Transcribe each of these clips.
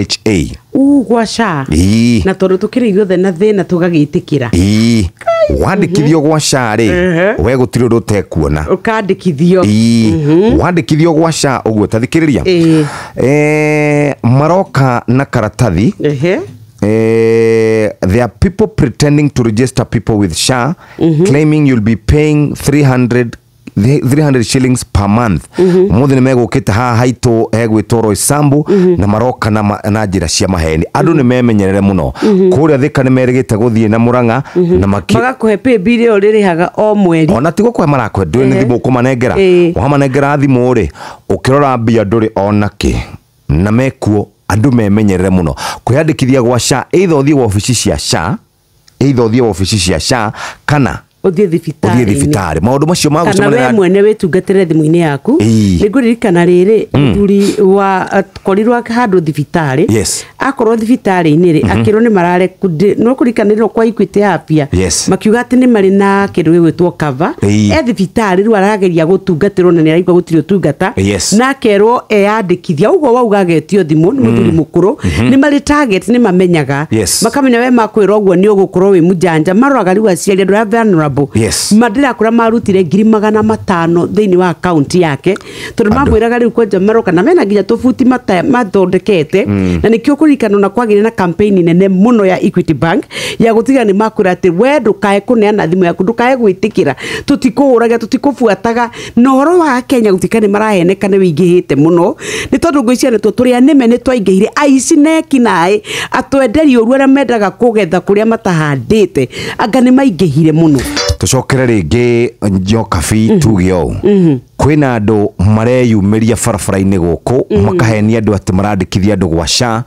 SHA. Gwa SHA. Ĩĩ. Na tondũ tũkĩrĩ ithuothe na thĩna tũgagĩtĩkĩra. Ĩĩ, wandĩkithio gwa SHA rĩ, we gũtirĩ ũndũ ũtekuona. Ũkandĩkithio. Ĩĩ, wandĩkithio gwa SHA ũguo tathikĩrĩria. Maroka na karatathi. There are people pretending to register people with SHA, claiming you'll be paying 300 shillings per month. Mũthĩ nĩ megũkĩte haha haitũ hegwĩtwo Roysambu na maroka na njĩra cia maheni. Andũ nĩ memenyerere mũno. Kũrĩa Thĩka nĩ merĩgĩte gũthiĩ na Mũrang'a na maki Magakũhe pay bill ĩyo ũrĩrĩhaga o mweri. Ona ti gũkũhe marakũhe, ndũrĩ nĩ thimũ ũkũmanengera. Wamanengera thimũ rĩ, ũkĩrora mbia ndũrĩ ona kĩ. Na mekuo andũ memenyerere mũno. Kwĩyandĩkithia gwa SHA, either ũthiĩ wabici cia SHA, either ũthiĩ wabici cia SHA kana ũthiĩ ũthiĩ thibitarĩ. Thibitarĩ. Maũndũ macio ma Kana gũcemania we mwene wĩtungatĩre thimũ-inĩ yaku. Nĩ ngũririkana rĩrĩ mũthuri wa korirwo handũ thibitarĩ. Akorwo thibitarĩ-inĩ rĩ, akĩrwo nĩ mararekondi no kũririkana rĩrĩ kwa Equity Afya. Makiuga atĩ nĩ marĩ na kĩndũ gĩgwĩtwo cover. E thibitarĩ rĩu arageria gũtungatĩrwo na nĩ araigua gũtirĩ ũtungata. Na akerwo eyandĩkithia ũguo wauga agetio thimũ nĩ mũthuri mũkũrũ. Nĩ marĩ target, nĩ mamenyaga. Makamenya we makwĩra ũguo nĩ ũgũkorwo wĩ mũjanja. Maroraga rĩu aciari andũ arĩa vulnerable. Mandĩrakũra marutire 500,000 thĩinĩ wa akaunti yake tondũ mamwĩraga rĩu kwanja maroka na mena nginya tũbuti mathondekete. Na nĩkĩo kũririkana ona kwagĩire na campaign nene mũno ya Equity Bank ya gũtiga nĩ makwĩra atĩ we ndũkae kũneana thimũ yaku, ndũkae gwĩtĩkĩra, tũtikũhũraga, tũtikũbuataga. Na ũhoro wa Kenya gũtuĩka nĩ maraheneka nĩ wĩingĩhĩte mũno nĩ tondũ ngwĩciria nĩtuo tũrĩa nĩme nĩ twaingĩhire aici na ekinaĩ atwenderi ũru arĩa mendaga kũgetha kũrĩa matahandĩte anga nĩ maingĩhire mũno. Tũcokere rĩngĩ Njokabi, tuge ũũ, kwĩna andũ mareyumĩria barabara-inĩ gũkũ makahenia andũ atĩ marandĩkithia andũ gwa SHA.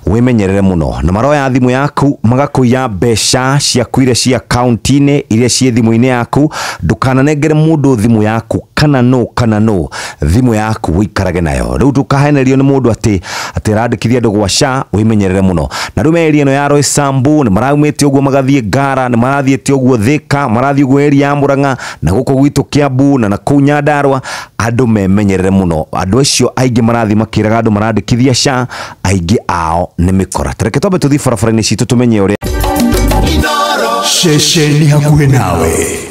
Wĩmenyerere mũno na maroya thimũ yaku magakũiya mbeca ciaku iria cia akaunti-inĩ iria ciĩ thimũ-inĩ yaku. Ndũkananengere mũndũ thimũ yaku kana no kana no thimũ yaku wĩikarage nayo. Rĩu ndũkahenerio nĩ mũndũ atĩ arandĩkithia andũ gwa SHA. Wĩmenyerere mũno. Na rĩu area ĩno ya Roysambu nĩ maraumĩte ũguo magathiĩ Ngara, nĩ marathiĩte ũguo Thĩka, marathiĩ ũguo area ya Mũrang'a na gũkũ gwitũ Kiambu na nakũu Nyandarua. Andũ memenyerere mũno. Andũ acio aingĩ marathiĩ makĩraga andũ marandĩkithia SHA, aingĩ ao nĩ mĩkora. Tareke twambe tũthiĩ barabara-inĩ citũ tũmenye ũrĩa Ceceni hakuhĩ nawe.